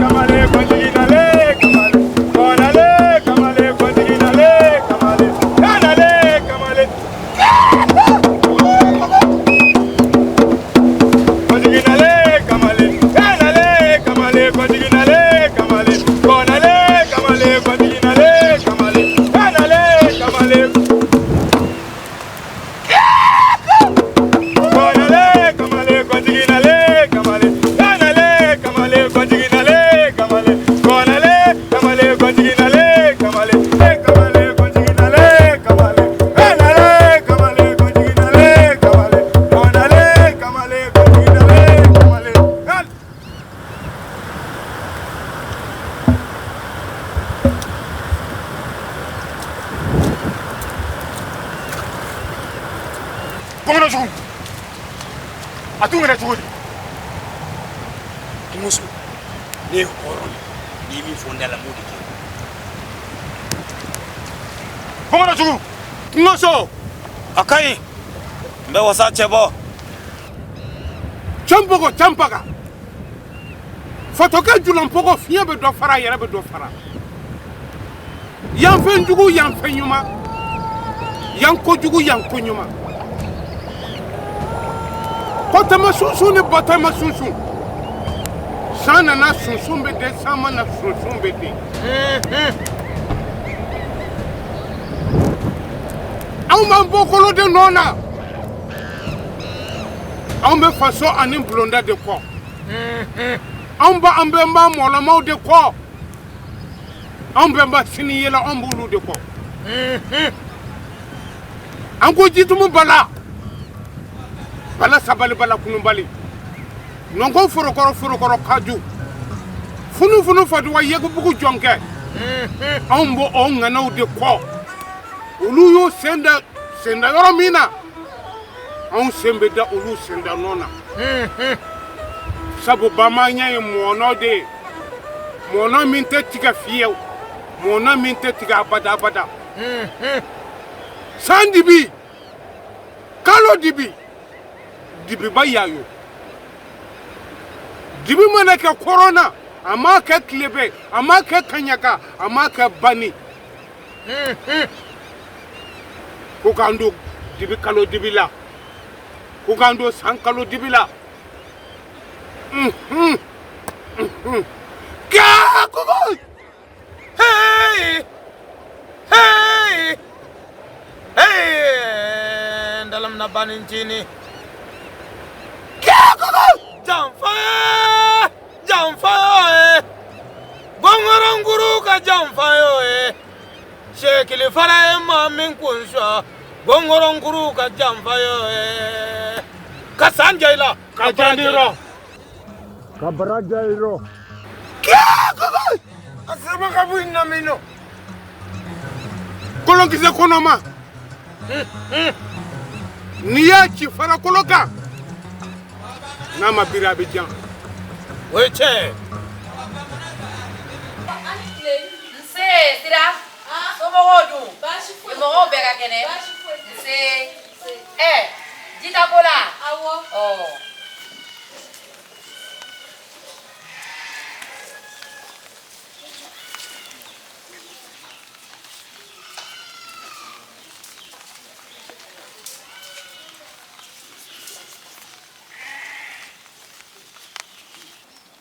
kamalen kɔntigi nale kamalen kɔnale kamalen kɔntigi nale kamalen nale kamalen kɔntigi nale kamalen nale kamalen kɔntigi nale kamalen kɔnale kamalen kɔntigi nale kamalen nale kamalen kɔnale kamalen kɔntigi nale kamalen nale kamalen kɔntigi nale kamalen kɔnale kamalen kɔntigi nale kamalen kamalen kɔntigi nale kamalen nale kamalen kɔntigi nale kamalen kɔnale kamalen kɔntigi nale kamalen. Bamanan jugu a dun kɛra cogo di? Kungoso, ne ye hɔrɔn de ye, n'i ye min fɔ n da la n b'o de kɛ. Bamanan jugu Kungoso a ka ɲi n bɛ wasa cɛ bɔ. Cɛnpogo cɛnpaga fatɔkɛ julanpogo fiɲɛ bɛ dɔ fara a yɛrɛ bɛ dɔ fara yan fɛn jugu yan fɛn ɲuman yan kojugu yan ko ɲuman kɔtɛmɛ sunsun ni batɛmɛ sunsun san nana sunsun bɛ den san ma na sunsun bɛ den anw b'an bɔkolo de nɔ na anw bɛ faso ani bulonda de kɔ anw b'an bɛnba mɔlɔmaw de kɔ anw bɛnba sini yɛlɛ anw b'olu de kɔ an ko jitumu bala bala sabali bala kunubali nɔnkɔn forokɔrɔ forokɔrɔ kaju funufunu faduwa yegubugu jɔnkɛ anw b'o o ŋanaw de kɔ olu y'u sen da sen da yɔrɔ min na anw sen bɛ da olu sen da nɔ na sabu bamaanya ye mɔnɔ de ye mɔnɔ min tɛ tigɛ fiyewu mɔnɔ min tɛ tigɛ abada abada san dibi kalo dibi dibiba yayo dibi mana kɛ kɔrɔn na a m'a kɛ tilebe a m'a kɛ kaɲaka a m'a kɛ bani ko k'an don dibi kalo dibi la ko k'an don san kalo dibi la Kaakuku! Hey! Hey! Hey! Ndalam na banincini. Kaakuku! Janfa! Janfa ye! Gɔngɔrɔnkuru ka janfa ye! Sekili fara ye maa min kun sɔn gɔngɔrɔnkuru ka janfa ye! Ka san ja i la. Ka jan di rɔ. Ka bara ja i rɔ. Kaakuku! A sɛbɛn ka bɔ i namino. Kolonkisɛ kɔnɔma. N'i y'a ci farakolo kan n'a ma biri a bɛ jan. O ye tiɲɛ ye. Nse Sira, somɔgɔw dun? Mɔgɔw bɛɛ ka kɛnɛ? Nse. Ɛ jita ko la? Awɔ. Ɔ.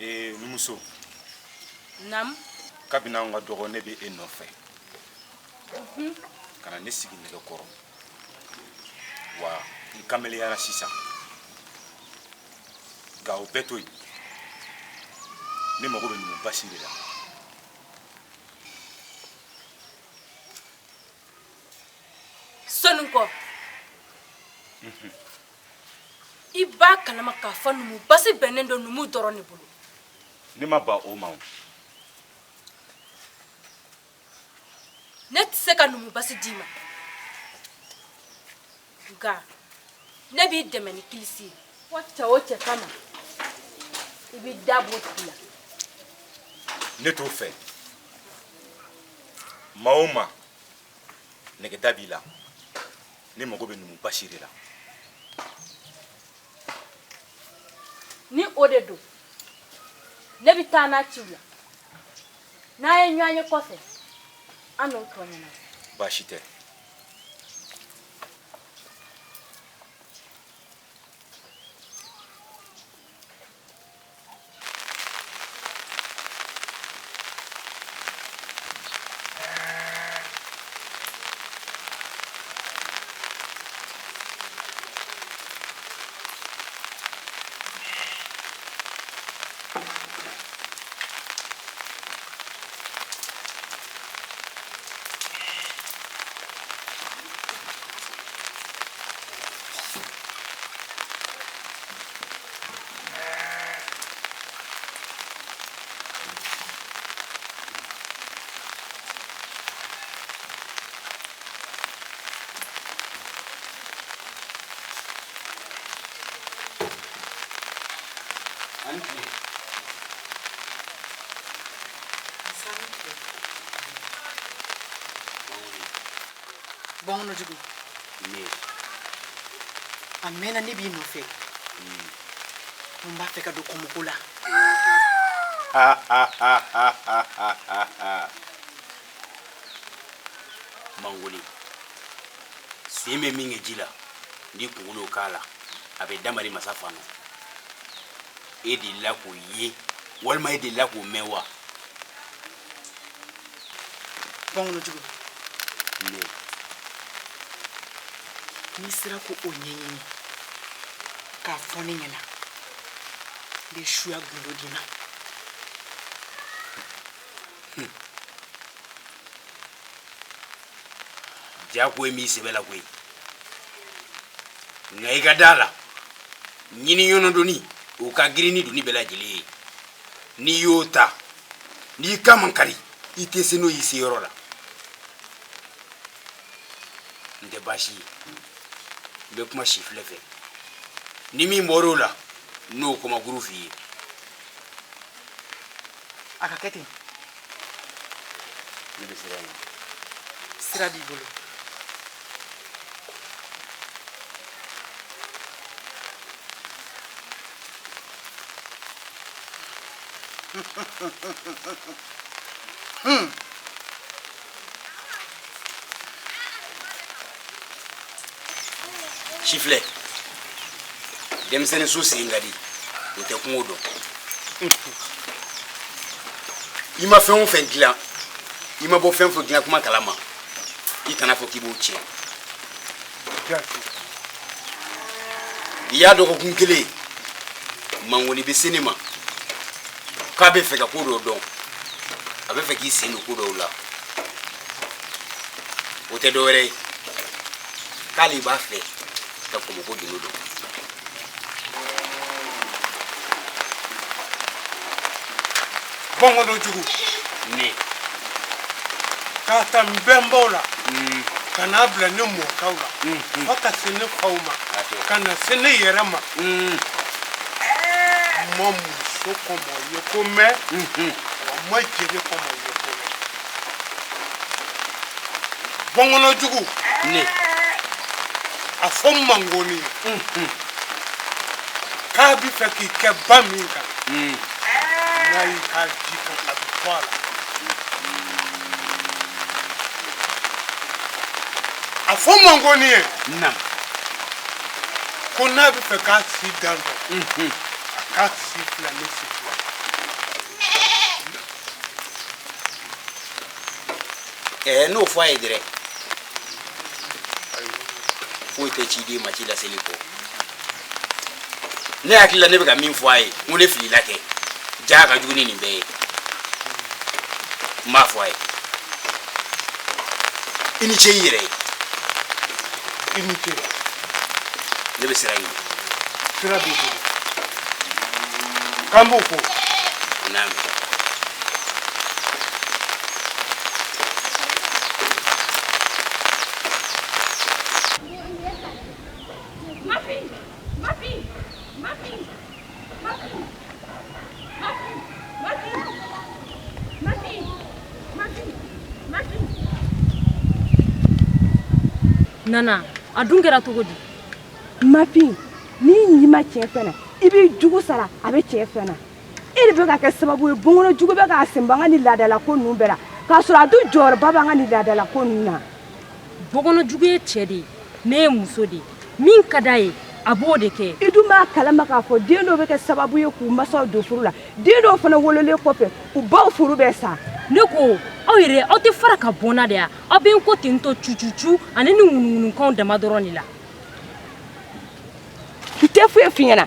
Ee numuso. Naamu. Kabini anw ka dɔgɔ ne bɛ e nɔfɛ ka na ne sigi nɛgɛ kɔrɔ wa n kameleyara sisan nka o bɛɛ to yen ne mago bɛ numu basi de la. Sɔnni kɔ. I b'a kalama k'a fɔ numu basi bɛnnen don numu dɔrɔn de bolo. Ne ma ban o ma o. Ne tɛ se ka numu basi d'i ma. Nka ne b'i dɛmɛ ni kilisi ye. Fɔ cɛ o cɛ kama i b'i da b'o tigi la. Ne t'o fɛ. Maa o maa nɛgɛda b'i la ne mago bɛ numu basi de la. Ni o de don ne bɛ taa n'a ciw la. N'an ye ɲɔgɔn ye kɔfɛ, an n'o tɔ ɲɛnabɔ. Baasi tɛ. Bɔnkɔnɔjugu. Ne. A mɛnna ne b'i nɔfɛ. N b'a fɛ ka don kɔmɔko la. Mangoni, sen bɛ min kɛ ji la, n'i kunkolo k'a la, a bɛ damari masa fa nɔ. E delila k'o ye walima e delila k'o mɛn wa? Bɔnkɔnɔjugu. Ne. N'i sera k'o ɲɛɲini k'a fɔ ne ɲɛna, n bɛ suya gundo d'i ma. Jago ye min sɛbɛ la koyi, nka i ka da la, ɲini ɲɔnɔdoni o ka girin ni doni bɛɛ lajɛlen ye. N'i y'o ta, n'i kan man kari, i tɛ se n'o y'i seyɔrɔ la. N tɛ baasi ye, n bɛ kuma sifilɛ fɛ. Ni min bɔr'o la, n'o kɔmakuru f'i ye. A ka kɛ ten. Ne bɛ sira ɲini. Sira b'i bolo. Sifilɛ, denmisɛnnin so sen ka di, o tɛ kungo dɔn. I ma fɛn o fɛn dilan, i ma bɔ fɛn fɛn dilan kuma kalama, i kana fɔ k'i b'o tiɲɛ. I y'a dɔgɔkun kelen, Mangoni bɛ se ne ma k'a bɛ fɛ ka ko dɔ dɔn, a bɛ fɛ k'i sen don ko dɔw la. O tɛ dɔwɛrɛ ye, k'ale b'a fɛ ka kɔmɔko gindo dɔn. Bɔnkɔnɔjugu. Ne. K'a ta n bɛnbaw la. Ka n'a bila ne mɔkɛw la. Fo ka se ne faw ma. Ka na se ne yɛrɛ ma. N ma muso kɔmɔ ye ko mɛn. Wa n ma jeli kɔmɔ ye ko mɛn. Bɔnkɔnɔjugu. Ne. A fɔ Mangoni ye. K'a bɛ fɛ k'i kɛ ba min kan. N'a y'i k'a ji kan, a bɛ to a la. A fɔ Mangoni ye. Naam. Ko n'a bɛ fɛ k'a si dan dɔn. A k'a si fila ni si fila. N'o fɔ a ye dɛrɛ. Foyi tɛ ciden ma ci laseli kɔ. Ne hakili la ne bɛ ka min fɔ a ye, n ko ne filila kɛ. Ja ka jugu ni nin bɛɛ ye. N b'a fɔ a ye. I ni ce i yɛrɛ ye. I ni ce. Ne bɛ sira ɲini. Sira b'i bolo. K'an b'o fɔ. N'a mɛn. Mafi, Mafi, Mafi, Mafi, Mafi, Mafi, Mafi, Mafi, Mafi. Nana, a dun kɛra cogo di? Mafi, n'i ɲi ma tiɲɛ fɛn na, i b'i jugu sara, a bɛ tiɲɛ fɛn na. E de bɛ ka kɛ sababu ye bɔnkɔnɔ jugu bɛ k'a sen bɔ an ka nin laadala ko ninnu bɛɛ la, k'a sɔrɔ a dun jɔyɔrɔba b'an ka nin laadala ko ninnu na. Bɔnkɔnɔ jugu ye cɛ de ye, ne ye muso de ye. Min ka d'a ye, a b'o de kɛ. I dun b'a kalama k'a fɔ den dɔw bɛ kɛ sababu ye k'u masaw don furu la, den dɔw fana wololen kɔfɛ u baw furu bɛ sa. Ne ko aw yɛrɛ, aw tɛ fara ka bɔ n na de ya? Aw bɛ n ko ten tɔ cucucu ani ni ŋunuŋunukanw dama dɔrɔn de la. N tɛ foyi f'i ɲɛna,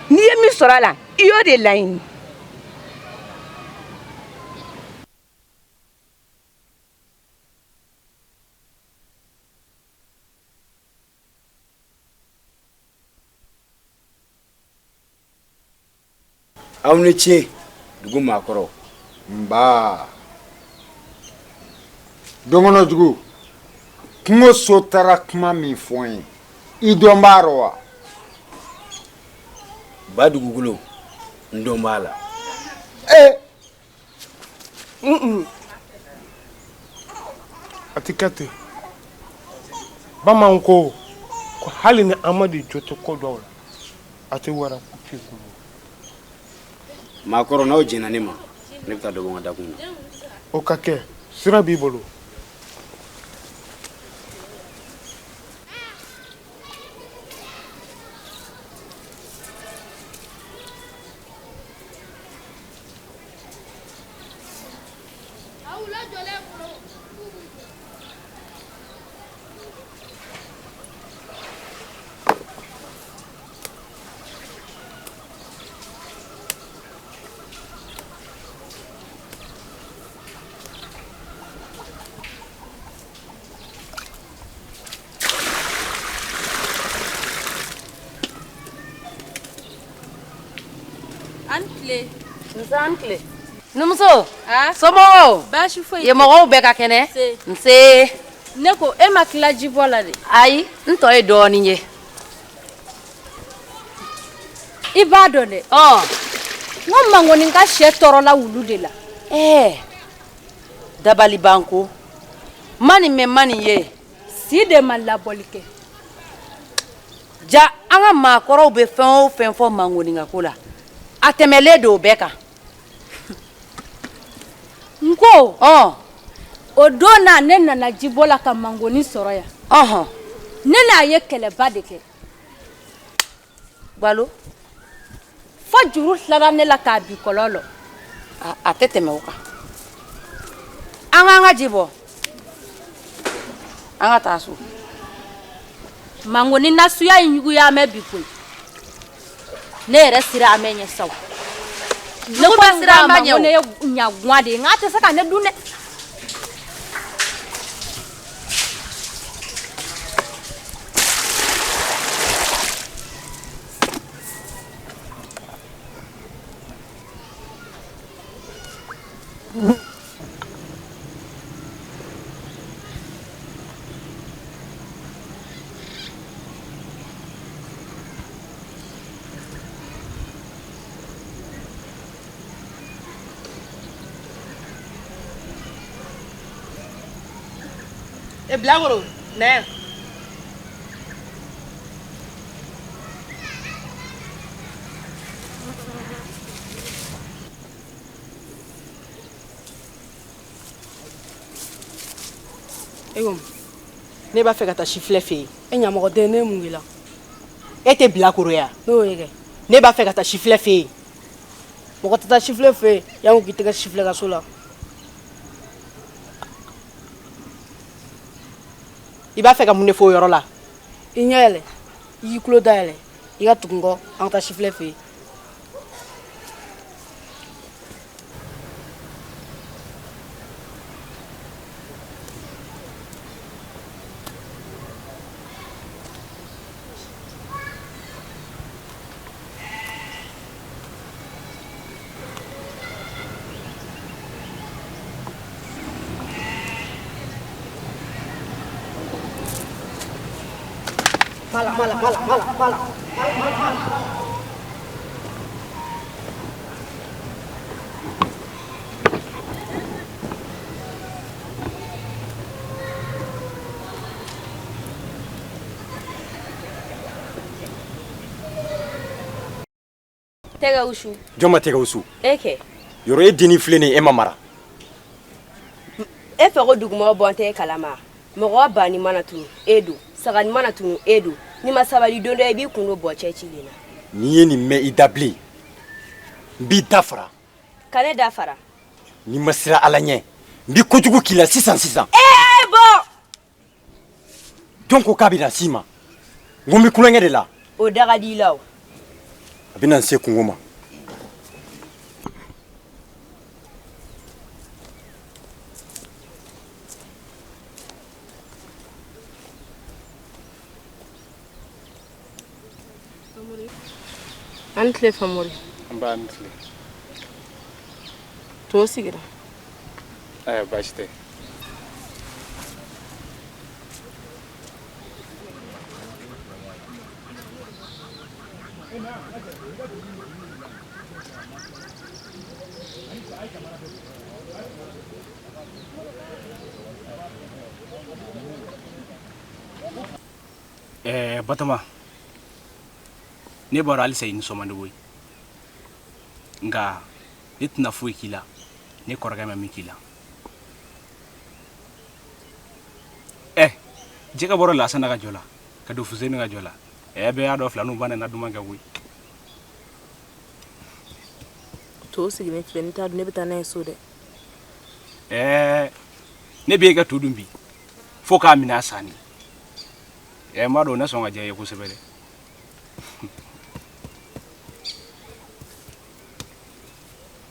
n'i ye min sɔrɔ a la, i y'o de laɲini. Aw ni ce, dugu maakɔrɔ. Nba donkɔnɔ jugu, kungo so taara kuma min fɔ n ye, i dɔn b'a rɔ wa? Ba dugukolo, n dɔn b'a la. Ee! A tɛ kɛ ten. Bamananw ko ko hali ni Amadu jo tɛ ko dɔw la, a tɛ wɛrɛ k'i kun. Maakɔrɔ, n'aw jɛnna ne ma, ne bɛ taa dɔ bɔ n ka dakun na. O ka kɛ, sira b'i bolo. An tile. Nse, an tile. Numuso, somɔgɔw? Baasi foyi. Ye mɔgɔw bɛɛ ka kɛnɛ? Nse. Ne ko e ma tila jibɔ la de? Ayi, n tɔ ye dɔɔnin ye. I b'a dɔn dɛ. Ɔ. N ko Mangoni ka sɛ tɔɔrɔla wulu de la. Ɛɛ, dabalibanko. Ma nin mɛn, ma nin ye. Si de ma labɔli kɛ. Ja, an ka maakɔrɔw bɛ fɛn o fɛn fɔ Mangoni ka ko la, a tɛmɛlen don o bɛɛ kan. N ko. Ɔ. O don na ne nana jibɔ la ka Mangoni sɔrɔ yan. Ɔhɔn. Ne n'a ye kɛlɛba de kɛ. Balo. Fo juru tilara ne la k'a bi kɔlɔn lɔ. A tɛ tɛmɛ o kan. An k'an ka ji bɔ. An ka taa so. Mangoni nasuya in juguya mɛ bi koyi. Ne yɛrɛ sira a mɛn ɲɛ sa o. Ne Dugu bɛɛ sira an ba ɲɛ o. Ne ye ɲaguwa de ye, nka a tɛ se ka ne dun dɛ. E Bilakoro, na yan. E ko ne b'a fɛ ka taa sifilɛ fɛ yen. E ɲamɔgɔden, ne ye mun k'i la? E tɛ Bilakoro ya? Ne y'o ye kɛ. Ne b'a fɛ ka taa sifilɛ fɛ yen. Mɔgɔ tɛ taa sifilɛ fɛ yen yanni k'i tɛgɛ sifilɛ ka so la. I b'a fɛ ka mun de fɔ o yɔrɔ la? I ɲɛ yɛlɛ, i k'i tulo dayɛlɛ, i ka tugu n kɔ, an ka taa sifilɛ fɛ yen. Mala, mala, mala, mala, mala. Tɛgɛ wusu. Jɔn ma tɛgɛ wusu? E kɛ. Yɔrɔ e dennin filɛ nin ye, e ma mara. E fɛ ko dugumɔgɔ bɔ tɛ e kalama. Mɔgɔ ba ni mana tunu e don, saga ni mana tunu e don. N'i ma sabali don dɔ i b'i kun don bɔ cɛ cilen na. N'i ye nin mɛn i da bilen, n b'i da fara. Ka ne da fara. N'i ma siran Ala ɲɛ, n bɛ kojugu k'i la sisan sisan. Ee bɔ! Jɔn ko k'a bɛna s'i ma? N ko n bɛ tulonkɛ de la. O da ka di i la o. A bɛna n se kungo ma. A ni tile Famori. Nba, ni tile. To sigira. Ayiwa, baasi tɛ. Ɛɛ Batɔma, ne b'a dɔn halisa i nisɔn man di koyi, nka ne tɛna foyi k'i la ne kɔrɔkɛ ma min k'i la. Ɛ jɛgɛ bɔra Lasana ka jɔ la ka don Fuseni ka jɔ la. Ɛ bɛɛ y'a dɔn filaninw ba nana duman kɛ koyi. To sigilen filɛ, n'i t'a dun ne bɛ taa n'a ye so dɛ. Ɛɛ ne b'e ka to dun bi fo k'a minɛ a sanni. Ɛ n b'a dɔn o na sɔn ka diya i ye kosɛbɛ dɛ.